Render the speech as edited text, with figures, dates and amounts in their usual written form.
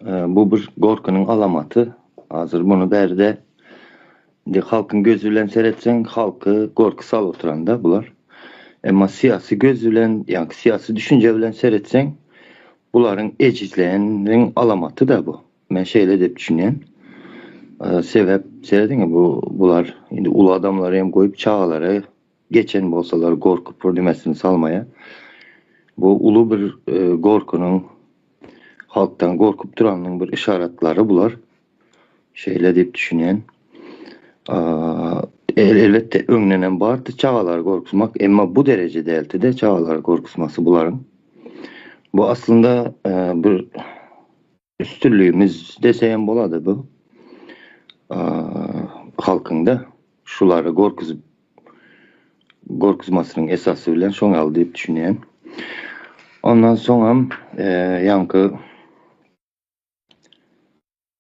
Bu bir gorkynyň alamaty. Hazir muny bärde indi halkyň gözi bilen seretseň, halky gorky salyp oturanda bular. Emma syýasy göz bilen, ýaňky syýasy düşünje bilen seretseň, bularyň ejizleýäniniň alamaty-da bu. Men şeýle diýip düşünýän. Sebäp serediň bu bular indi uly adamlary hem goýup çagalara geçen bolsalar gorky problemesini salmaýa. Bu uly bir gorkynyň halkdan gorkup duranynyň bir yşaratlary bular. Şeýle diýip düşünýän. Elbetde öňden hem bardy çagalary gorkuzmak, emma bu dereje däldi-de çagalary gorkuzmasy bularyň. Bu aslynda bir Üstünligimiz dese hem bolady bu. Halkyňda şulary gorkuzyp gorkuzmasynyň esasy bilen şoň ýaly diýip düşünýän. Ondan soňam ýaňky.